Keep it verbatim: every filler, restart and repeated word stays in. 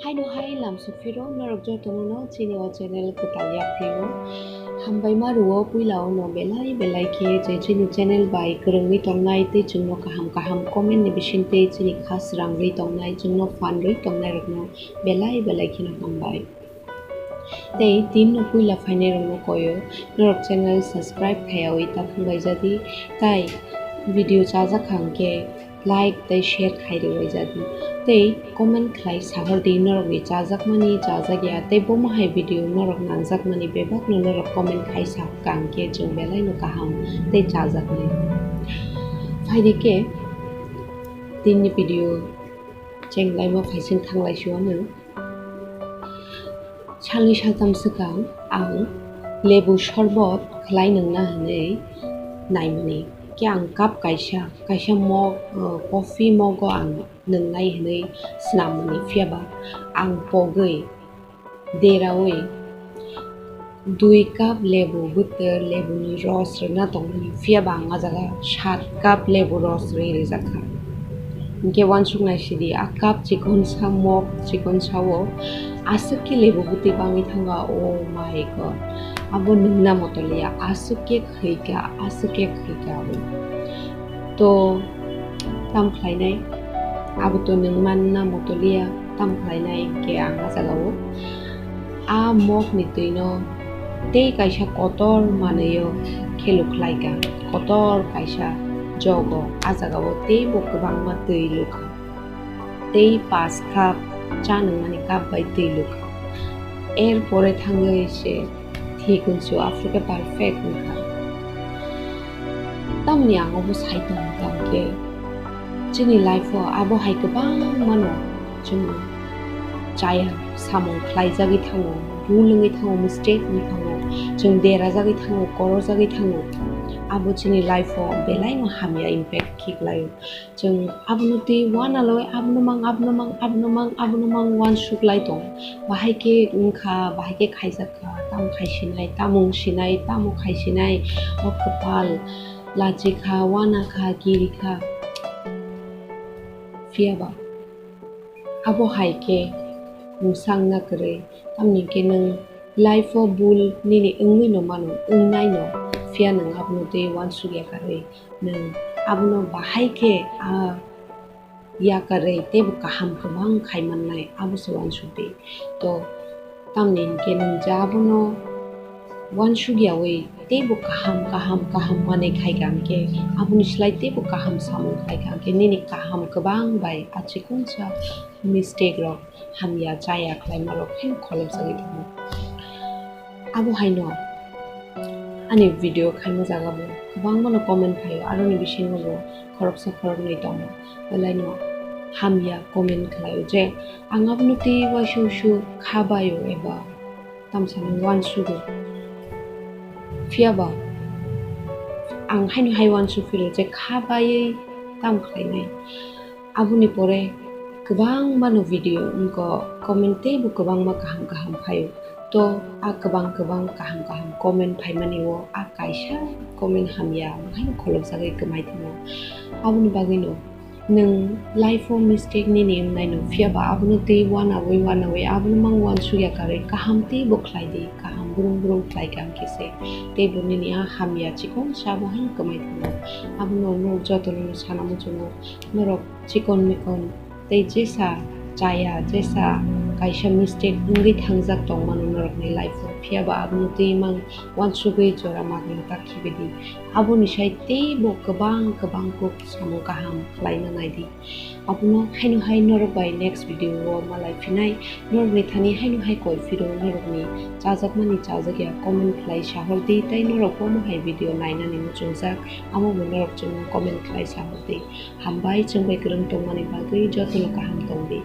Haino hai lam suphiro norok jotono no chini o channel kwtal yapri o. Hambai ma rwo puila o no belai belai khe je chini channel bai kwrwngwi tongnai tei chwngno kaham kaham comment ni bisingtwi chini kha srangwi tongnai chwngno phan rwi tongnai rokno belai belai kheno hambai. Tei tin no puila phainai rokno koyo norok channel subscribe khaiyawi ta khumbai jadi tai video chajak kha hwnkhe like tei share khai rwbai jadi tei comment khlai sahor di norokni chajakmani chajakya tei bomo hai video norok nangjakmani bebakno norok comment khai sa kang khe chwng belai no kaham tei chajaknai. Phaidi khe tini video chenglaima phaising thanglai suwano. Salni saltam swkang ang lebu sorbot khlai nungna hwnwi naimani. Khe ang cup kaisa, kaisa mug, uh, coffee mug o ang nungnai hwnwi snam mani, phiya ba ang pogwi deraui dui cup lebu bwtwr lebuni ros rwna tongmani, phiya ba ang a jaga sat cup lebu ros rwi rijak kha. Hinkhe uansuk nai sidi, a cup chikonsa, mug chikonsa o aswk khe lebu bwtwi bangwi thango, oh my God, abo nungna motoliya, aswk khe khwika, aswk khe khwika abo. To tam khlainai, abo to nung manna motoliya, tam khlainai hinkhe ang a jagao a mokni twino tei kaisa kotor manwio khelu khlaika, kotor kaisa jogo a jagao teibo kwbangma twi lukha. Tei pas cup cha nungmani cup bai twi lukha. Er pore thangwi se thik wngsu, after khe perfect wngkha. Tamni ang obo sai tongkha hwnkhe chini life o abo hai kwbangmano chwng chaya samung khlaijagwi thango, bul wngwi thango, mistake wngwi thango, chwng derajagwi thango, korojagwi thango. Abo chini life o belaino hamya impact khiklaio. Chwng abono twi uanaloi, abono mang, abono mang, abono mang, abono mang uansuk lai tong. Bahai khe wngkha, bahai khe khaijak kha, tamo khai sinai, tamo wng sinai, tamo khai sinai, o kwpal lachi kha, uana kha, kiri kha. Phiya ba abo hai khe mwsang na kwrwi, tamni hwnkhe nwng life o bul nini wngwi no mano, wngnaino, phiya nwng abono twi uansuk ya karwi. Nwng abono bahai khe a yakarwi teibo kaham kwbang khai mannai, abo se uansuk di. To tamni hinkhe nwng je abono uansuk yaui teibo kaham, kaham, kaham manwi khai kha hwnkhe, aboni slai teibo kaham samung khai kha hwnkhe, nini kaham kwbang bai a chikonsa mistake rok hamya chaya khlaima rok pheno kholopjagwi thango. Abo haino ani video khaima jaga bo kwbangmano comment phaio, aroni bisingo bo khoroksa khoroknwi tongo, belaino hamya comment khlaio je ang abono tei uaisa usu kha baio eba tamsani uansugo. Phiya ba ang haino hai uansuk phiro je kha baiwi tam khlainai. Aboni pore kwbangmano video wngkha, comment teibo kwbangma kaham kaham phaio. To a kwbang kwbang kaham kaham comment phaimani o a kaisa comment hamya haino kholopjagwi kwmai thango. Aboni bagwino nwng life o mistake nini wngnaino, phiya ba abono tei uanaui uanaui abono mang uansuk ya karwi kaham teibo khlai di, kaham brum brum khlai kha hwnkhe se teibo nini a hamya chikonsa bo haino kwmai thango. Abono norok jotono sana muchungo, norok chikon mikon tei jesa chaya, jesa kaisa mistake wngwi thangjak tongmano norokni life o, phiya ba abono twi mang uansugwi jora magwino ta khibi di. Aboni sai teibo kwbang kwbang kuk samung kaham khlaina nai di. Abono haino hai norok bai next video o malai phinai. Norokni thani haino hai koi phiro norokni chajakmani chajakya comment khlai sahor di, tei norok bomo hai video nainani muchungjak, amo bo norok chwngno comment khlai sahor di. Hambai chwng bai kwrwng tongmani bagwi, jotono kaham tong di.